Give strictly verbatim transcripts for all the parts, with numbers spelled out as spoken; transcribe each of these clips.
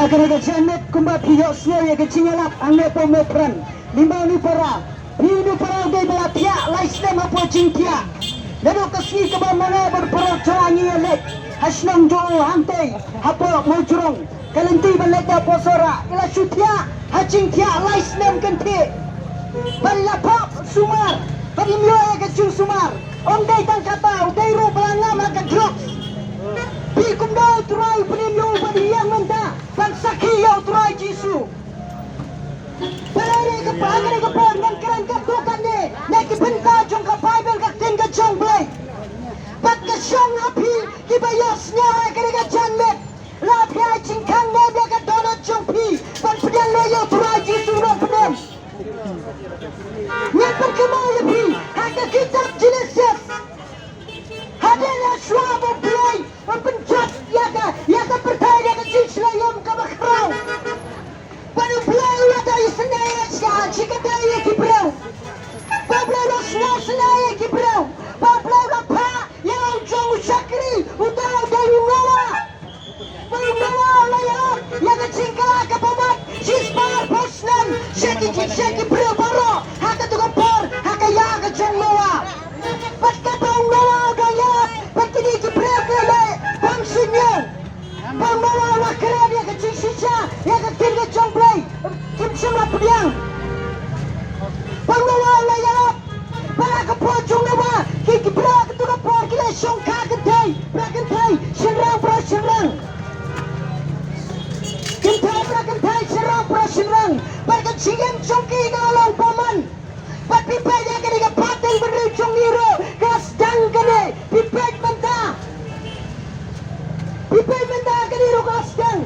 Kane ka janmiet kumba phi ïohsngew ïa ka jingïalap hangne hapoh Mawphran. Lyngba u Newpara, phi u Newpara u dei ba la thiah lai snem hapoh jingthiah. Naduh ka sngi kaba ma nga bad u paralok jong nga ngi ïaleit ha shnong jong u hangtei hapoh Mawjrong, ka lynti ban leit hapoh Sohra, i la shu thiah ha jingthiah lai snem kynthih. Bad i la phah sumar, bad im ïoh ïa ka jingsumar. Ym dei tang kata, u dei ruh ba la ngam ha ka drugs. Phi kumno u Trai u pynim ïa u bad ïeng mynta ban sakhi ïa u Trai Jisu? Balei ka, balei ka por ngan kren katto katne na ki bynta jong ka Baibl, ka ktien ka jong Blei? Bad ka shong ha phi kiba ïohsngew ïa kane ka janmiet, la phi ai jingkhang ne ïa ka dohnud jong phi ban pdiang noh ïa u Trai Jisu Nongpynim? Ngan pynkynmaw ïa phi ha ka kitab Genesis. Hadien ïa shuwa ba U Blei u pynjot ïa ka, ïa ka pyrthei da ka jingshlei ïam kaba khraw, ba U Blei u la dei sngewsih ïa ka, ïa ki briew. Ba U Blei u la sngewsih ïa ki briew. Ba U Blei u la phah ïa u jong u shakri, uta u dei u Noah. Ba u Noah u la ïalap ïa ka jingkylla kaba mut shispah arphew snem sha ki, sha ki briew baroh ha kato ka por, ha ka ïa ka jong Noah. Bad katba u Noah u dang ïalap, bad kine ki briew ki la bam sniew. Ba u Noah u la kren ïa ka jingshisha ïa ka ktien ka jong Blei, kim shym la pdiang. Ba u Noah u la ïalap, ba la ka por jong Noah, ki, ki briew kato ka por ki la shongkha kynthei para kynthei, shynrang para shynrang. Kynthei para kynthei, shynrang para shynrang. Bad ka jingim jong ki ka la long bymman. Bad phi peit ïa kane ka pateng bynriew jong ngi ruh ka sdang kane. Phi peit mynta. Phi peit mynta kane ruh ka sdang.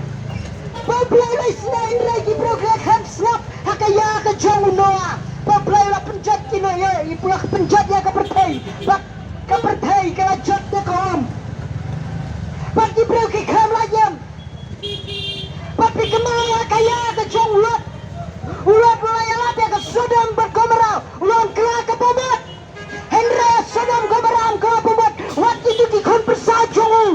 Ba U Blei u la isynei hynrei ki briew ki la khlem sngap ha ka ïa ka jong u Noah. Ba U Blei u la pynjot ki noh ïa, u la pynjot ïa ka pyrthei. Bad ka pyrthei ka la jot da ka um. Bad ki briew ki khlem lait ïam. Bad phi kynmaw ïa ka ïa ka jong u Lot. U Lot u la ïalap ïa ka Sodom bad Gomorrah, u la ong kylla kaba mut. Hynrei Sodom Gomorrah ym kylla ba mut, wat kito ki khun pyrsa jong u.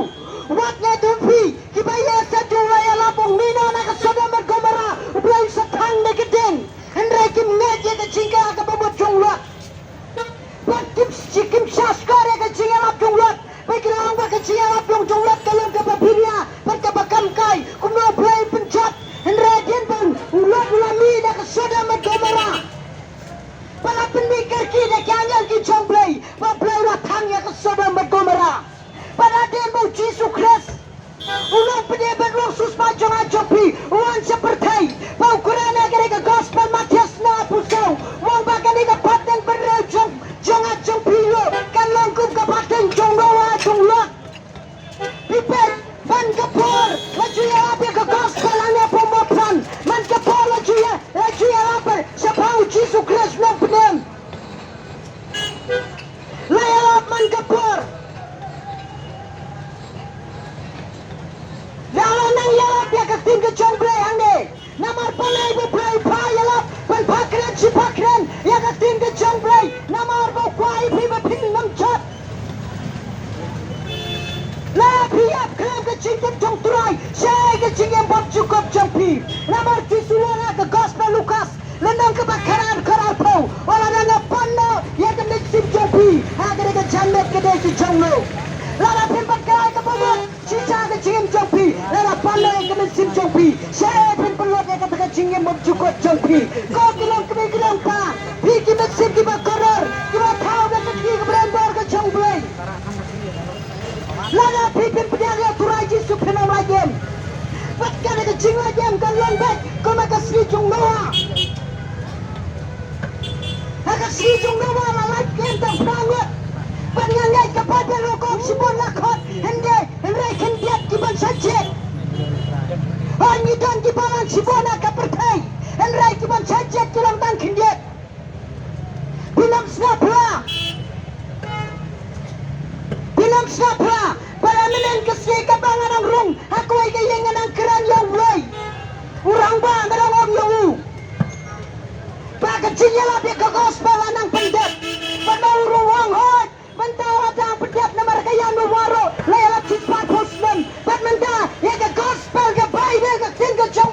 Wat ngi ïathuh phi, kiba ïa sa jong u la ïalap ong mih noh na ka Sodom bad Gomorrah, U Blei u sa thang da ka ding. Hynrei kim ngeit ïa ka jingkylla kaba mut jong u Lot. Bad kim, kim shah shkor ïa ka jingïalap jong u Lot. Bad ki la ong ba ka jingïalap jong, jong u Lot ka long kaba biria bad kaba kam kai. Kumno U Blei u pynjot? Hynrei hadien ba u Lot u la mih na ka Sodom bad Gomorrah, ba la pynmih kyrkieh da ki angel ki jong U Blei, ba U Blei u la thang ïa ka Sodom bad Gomorrah. Bad hadien ba U Jisu Khrist u long pynïaid bad long siewspah jong nga jong phi, u wan sha pyrthei, ba u kren ïa kane ka gospel Mathaios khyndai arphew saw, u ong ba kane ka pateng bynriew jong, jong nga jong phi ruh kan long kum ka pateng jong Noah jong Lot. Phi peit, man ka por la ju ïalap ïa ka gospel hangne hapoh Mawphran, man ka por la ju ïa, la ju ïalap shaphang U Jisu Khrist Nongpynim. La ïalap man ka por. La, la nang ïalap ïa ka ktien ka jong Blei hangne. Namar balei ba U Blei u phah ïalap ban phah kren shi phah kren ïa ka ktien ka jong Blei? Namar ba u kwah ïa phi ba phin ym jot. La phi ïap khlem ka jingtip jong U Trai, shaei ka jingim bymjukut jong phi? Namar Jisu u ong ha ka gospel Lukas, lynnong kaba khatar, khatar arphew, u ong lada nga pan noh ïa ka mynsiem jong phi, ha kane ka janmiet ka dei ka jong no. Lada phim pat kren kaba mut shisha ka jingim jong phi, lada pan noh ïa ka mynsiem jong phi, shaei phin pynlut ïa kata ka jingim bymjukut jong phi? Ko ki nongkmie ki nongkpa, phi ki mynsiem kiba kordor, kiba thaw da ka kti kaba donbor ka jong Blei. Lada phi phim pdiang ïa U Trai Jisu phin ym lait im. Bad kane ka jinglait im kan long beit kumba ka sngi jong Noah. Ha ka sngi jong Noah la lait im tang phra ngut. Bad nga ngeit ka Baibl ruh ka ong shibun la khot hynrei, hynrei khyndiat ki ban shah jied. Hooid ngi don ki balang shibun ha ka pyrthei, hynrei ki ban shah jied ki long tang khyndiat. Phin ym sngap pla. Phin ym sngap pla. Ba la mynnin ka sngi kaba nga dang rung ha kawei ka ïing nga dang kren ïa uwei u rangbah, nga dang ong ïa u ba ka jingïalap ïa ka gospel la nang pyndep. Bad ma u ruh u ong hooid, mynta la dang pyndep namar ka ïa u Noah ruh la ïalap shispah arphew snem. Bad mynta ïa ka gospel, ka Baibl, ka ktien ka jong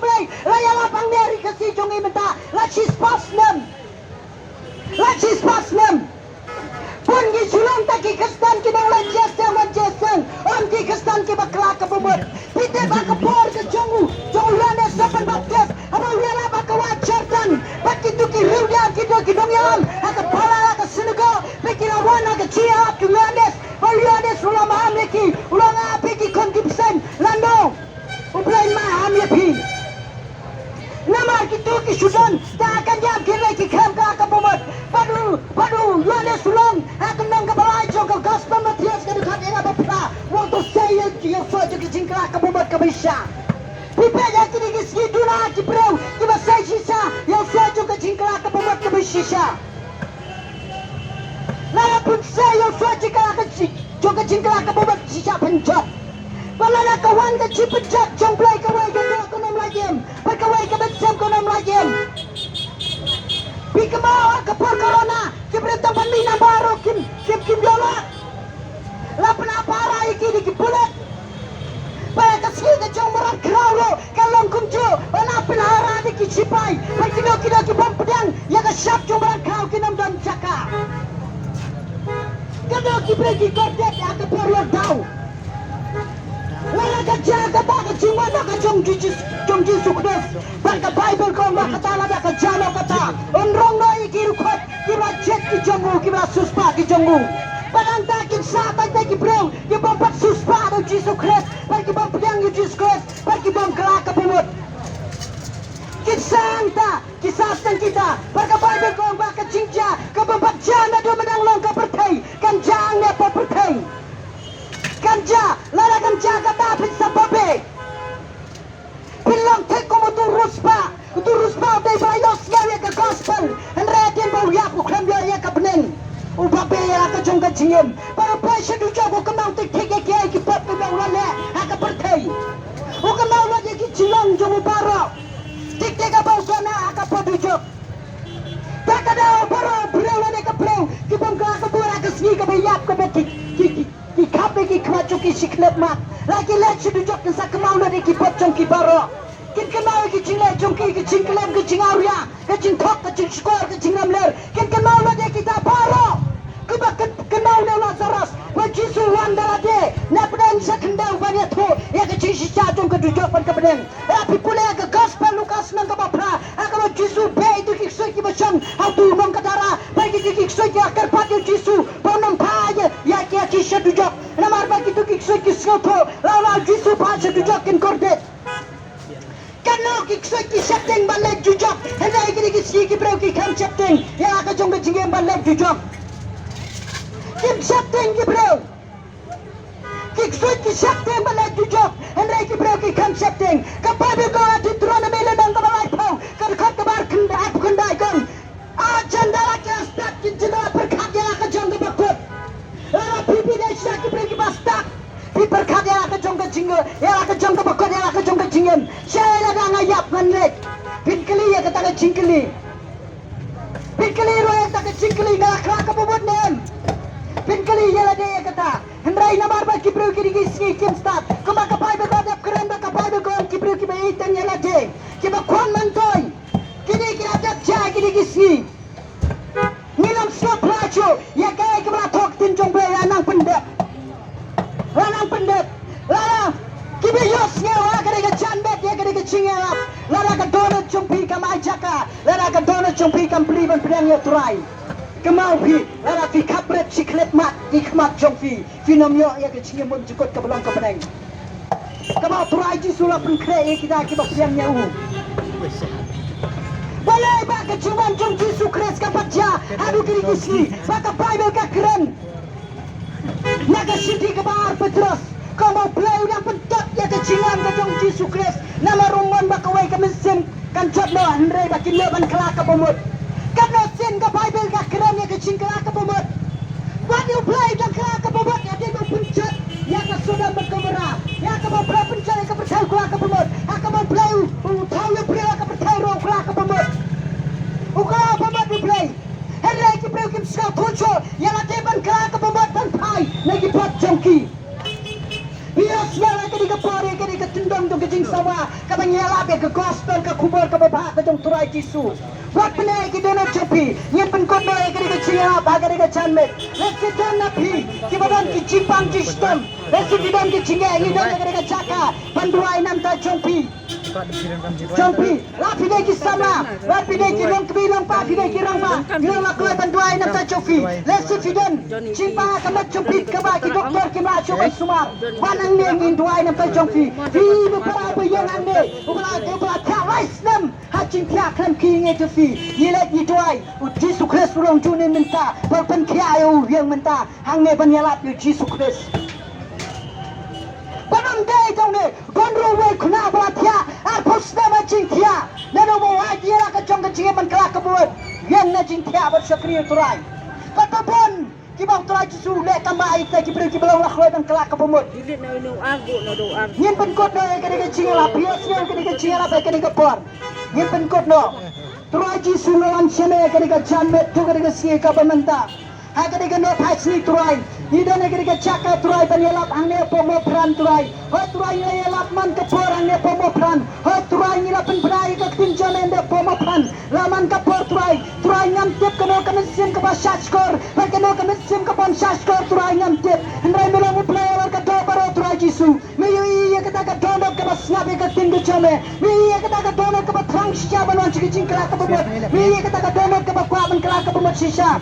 Jong u, jong u Ïoannis Baptist, haba u ïalap ha ka wah Jordan, bad kito ki riewniam, kito ki nongïalam, ha ka pala, ha ka synagogue, bad ki la wan ha ka jingïalap jong u Ïoannis, bad u Ïoannis u la maham ïa ki, u la ong, ah, phi ki khun ki bseiñ, lano u Blei maham ïa phi. Namar kito ki shu don da ka niam ki leh ki khlem kylla ka bamut. Bad u, bad u Ïoannis u la ong ha ka lynnong kaba lai jong ka Gospel Mathaios ka dkhot kaba phra, u ong to sei ïa u soh jong ka jingkylla ka bamut kaba shisha. Phi peit ha kine ki sngi duna ki briew kiba sei shisha ïa u soh jong ka jingkylla ka bamut kaba shisha. Lada phim sei ïa u soh jong ka, ka ji-, jong ka jingkylla ka bamut shisha pynjot. Bad lada ka wan ka jingpynjot jong u Blei kawei ka doh kan ym lah im, bad kawei ka mynsiem kan ym lah im. Phi kynmaw ha ka por corona, ki briew tang ban mih na baroh kim, kim, kim ïoh lad. La pynhap para ïa ki da ki pulit. Bad ha ka sngi ka jong u Mrad Khraw ruh ka long kumjuh, la pynhap para da ki shipai. Bad kino kino ki bym pdiang ïa ka shap jong u Mrad Khraw kin ym don jaka. Kano ki briew ki kordit ïa ka por lockdown. Lada ka jia kata ka jingwan noh ka jong Jis-, jong Jisu Khrist. Bad ka Baibl ka ong ba kata lada ka jia noh kata, un rong noh ïa ki riewkhuid kiba jied ki jong u, kiba siewspah ki jong u. Bad hangta kin sah tang ki briew ki bym pat siewspah da u Jisu Khrist, bad ki bym pdiang ïa u Jisu Khrist, bad ki bym kylla ka bamut. Kin sah hangta, kin sah tang kita, bad ka Baibl ka ong ba ka jingjia ka bym pat jia naduh mynta long ka pyrthei, kan jia hangne ha pyrthei. Kan jia, lada kan jia kata phin sa babe. Phin long thik kum uto u riewspah. Uto u riewspah u dei ba la ïohsngew ïa ka gospel, hynrei hadien ba u ïap u khlem ïoh ïa ka bneng, u babe ïa la ka jong ka jingim. Bad u poi sha dujok, u kynmaw thik thik ïa kiei ki pop kiba u la leh ha ka pyrthei. U kynmaw lut ïa ki jinglong jong u baroh. Thik thik haba u don ha ka por dujok. Te ka daw baroh u briew lane ka briew ki bym kylla ka bamut ha ka sngi kaba ïap kaba ki, ki, ki, ki khap ïa ki khmat jong ki shi khyllipmat. La ki leit sha dujok kin sa kynmaw lut ïa ki pop jong ki baroh. Kin kynmaw ïa ki jingleh jong ki, ki jingkhlem, ki jingawria, ki jingthok, ki jingshukor, ki jinglamler. Kin kynmaw lut ïa kita baroh. Kumba kyn-, kynmaw na u Lasaros. Ba u Jisu u wan da lade, ne pdeng sha khyndew ban ïathuh ïa ka jingshisha jong ka dujok bad ka bneng. Lada phi pule ïa ka gospel Lukas lynnong kaba phra, ha kaba u Jisu u beh ïa kito ki ksuid kiba shong ha uto u nongkdara, bad kito ki ksuid ki la kyrpad ïa u Jisu ba un ym phah ïa, ïa, ïa ki sha dujok. Namar ba kito ki ksuid ki sngewthuh, lada u Jisu u phah sha dujok kin kordit. Katno ki ksuid ki sheptieng ban leit dujok, hynrei kine ki sngi ki briew ki khlem sheptieng ïa la ka jong ka jingim ban leit dujok. Kim sheptieng ki briew. Ki ksuid ki sheptieng ban leit dujok, hynrei ki briew ki khlem sheptieng. Ka Baibl ka ong ha Deuteronomi lynnong kaba laiphew, ka dkhot kaba arphew khyndai ka ong, ah, jan da la ki la stad ki jin da la pyrkhat ïa la ka jong kaba kut. Lada phi, phi dei shisha ki briew kiba stad, phi pyrkhat ïa la ka jong ka jing, ïa la ka jong kaba kut, ïa la ka jong ka jingim. Shaei lada nga ïap ngan leit? Phin kylli ïa kata ka jingkylli. Phin kylli ruh ïa kata ka jingkylli, nga la kylla ka bamut ne em? Phin kylli ïa lade ïa kata. Hynrei namar ba ki briew kine ki sngi kim stad. Kumba ka Baibl ba dep kren, ba ka Baibl ka ong ki briew kiba ïeit tang ïa lade, kiba khwan myntoi. Kine ki la dep jia kine ki sngi. Ngin ym sngewphla shuh ïa kaei kaba la thoh ktien jong U Blei, la nang pyndep. La nang pyndep. Lada kiba ïohsngew ha kane ka janmiet ïa kane ka jingïalap, lada ka dohnud jong phi kam ai jaka, lada ka dohnud jong phi kam plie ban pdiang ïa U Trai. Kynmaw phi, lada phi khapbret shi khyllipmat ki khmat jong phi, phin ym ïoh ïa ka jingim bymjukut kaba long ka bneng, kaba U Trai Jisu u la pynkhreh ïa kita kiba pdiang ïa u. Balei ba ka jingwan jong U Jisu Khrist kam pat jia haduh kine ki sngi? Ba ka Baibl ka kren na ka shithi kaba ar Petros, ka ong ba U Blei u dang pyntip ïa ka jingwan ka jong U Jisu Khrist. Namar um mon ba kawei ka mynsiem kan jot noh, hynrei ba kin ïoh ban kylla ka bamut. Katno sien ka Baibl ka kren ïa ka jingkylla ka bamut. Wat ïa U Blei u dang kylla ka bamut hadien ba u pynjot ïa ka Sodom bad Gomorrah. Ïa kaba U Blei u pynjot ïa ka pyrthei u kylla ka bamut. Ïa kaba U Blei u, u thaw ïa u briew ha ka pyrthei ruh u kylla ka bamut. U kylla ka bamut U Blei. Hynrei ki briew kim sngewthuh shuh ïa lade ban kylla ka bamut ban phai na ki pop jong ki. Ïa sngewthuh ïa kane ka por, ïa kane ka tyndong jong ka jingsawa, kaba ngi ïalap ïa ka gospel, ka khubor kaba bha ka jong U Trai Jisu. Wat pyneh ïa ki dohnud jong phi, ngin pynkut Ïa kane ka jingïalap ha kane ka janmiet. Lehse don na phi kiba don ki jingpang jingshitom. Lehse phi don ki jingeh, ngi don ha kane ka jaka ban duwai namar jong phi. Jong phi, la phi dei ki samla, la phi dei ki longkmie longkpa, phi dei ki rangbah, ngi la kloi ban duwai namar jong phi. Lehse phi don jingpang ha ka met jong phi kaba ki doktor kim lah shuh ban sumar. Wan hangne ngin duwai namar jong phi. Phi uba la ïeng hangne, uba la, uba la thiah lai snem ha jingthiah khlem khie ïing ïa phi. Ngi leit ngi duwai, U Jisu Khrist u long jong ngi mynta, ba pynkhiah ïa u ïing mynta. Hangne ban ïalap ïa U Jisu Khrist. Ban ym dei jong ngi, ban ruh wei khynnah ba la thiah arphew snem ha jingthiah. Naduh ba wai ïa la ka jong ka jingim ban kylla ka bamut. Ïeng na jingthiah bad shakri U Trai. Katba bun kiba U Trai Jisu u leh kam ba ïa kita ki briew kiba long la khloi ban kylla ka bamut. Ngin pynkut noh ïa kane ka jingïalap, ïa kane ka jingïalap, ïa kane ka por. Ngin pynkut noh. Trai Jisu nga wan sha me ïa kane ka janmiet, to kane ka sngi kaba mynta. Ha kane ka nongphai sngi Trai, ngi don ha kane ka jaka Trai ban ïalap hangne hapoh Mawphran Trai. Hooid Trai ngi la ïalap man ka por hangne hapoh Mawphran. Hooid Trai ngi la pynbna ïa ka ktien jong me hapoh Mawphran. La man ka por Trai, Trai ngam tip kano ka mynsiem kaba shahshkor, bad kano ka mynsiem kaba ym shahshkor Trai ngam tip. Hynrei me long U Blei halor ka doh baroh Trai Jisu. Me ïohi ïa kata ka dohnud kaba sngap ïa ka ktien ka jong me. Me ïohi ïa kata ka dohnud kaba thrang shisha ban wan sha ka jingkylla ka bamut. Me ïohi ïa kata ka dohnud kaba kwah ban kylla ka bamut shisha.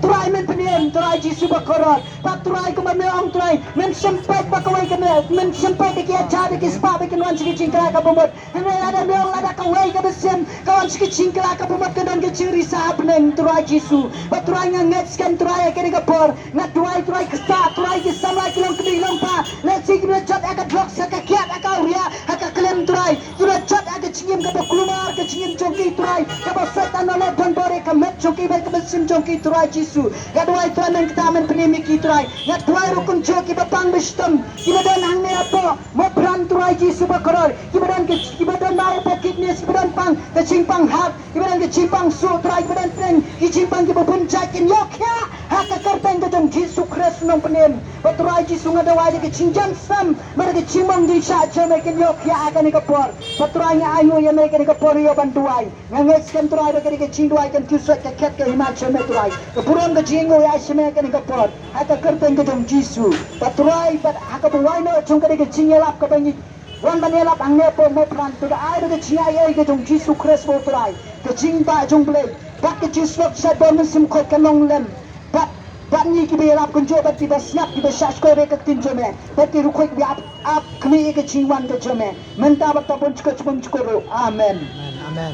Trai men pynïeng, Trai Jisu bakordor. Bad Trai kumba me ong Trai, men shem peit ba kawei ka me, men shem peit da ki hajar da ki spah ba kin wan sha ka jingkylla ka bamut. Hynrei lada me ong lada kawei ka mynsiem ka wan sha ka jingkylla ka bamut ka don ka jingrisa ha bneng Trai Jisu. Bad Trai nga ngeit skhem Trai ha kane ka por. Nga duwai Trai kata Trai ki samla ki longkmie longpa. Lehse kiba la jot ha ka drugs, ha ka kiad, ha ka awria, ha ka khlem Trai. Kiba la jot ha ka jingim kaba kulmar, ka jingim jong ki Trai. Kaba Soitan u la donbor ïa ka met jong ki bad ka mynsiem jong ki Trai Jisu. Nga duwai Trai men kata men pynïeng ïa ki Trai. Nga duwai ruh kumjuh kiba pang ba shitom. Kiba don hangne hapoh Mawphran Trai Jisu bakordor. Kiba don ki, kiba don bad hapoh kidneys, kiba don pang, ka jingpang heart. Kiba don ki jingpang suh Trai, kiba don pdeng ki jingpang kiba bun jait kin ïoh khiah ha ka kyrteng ka jong Jisu Khrist u nongpynim. Bad Trai Jisu nga duwai da ka jingjan sam bad da ka jingmong jingshah jong me kin ïoh khiah ha kane ka por. Bad Trai nga ainguh ïa me kane ka por ïoh ban duwai. Nga ngeit skhem Trai ba kane ka jingduwai kan kiew shuh ka khet ka hima jong me Trai. Ka burom ka jingainguh ïa sha me kane ka por ha ka kyrteng ka jong Jisu. Bad Trai bad ha kaba wai noh jong kane ka jingïalap kaba ngi wan ban ïalap hangne hapoh Mawphran, to da ai da ka jingaiei ka jong Jisu Khrist U Trai, ka jingbah jong U Blei bad ka jingshlok shaduh mynsiem khuid kan long lem bad, bad ngi kiba ïalap kumjuh bad kiba sngap kiba shahshkor ïa ka ktien jong me bad ki riewkhuid kiba ap, ap khmih ïa ka jingwan ka jong me mynta bad ka bun jukut jingmut jukut ruh. Amen. Amen.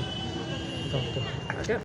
Amen.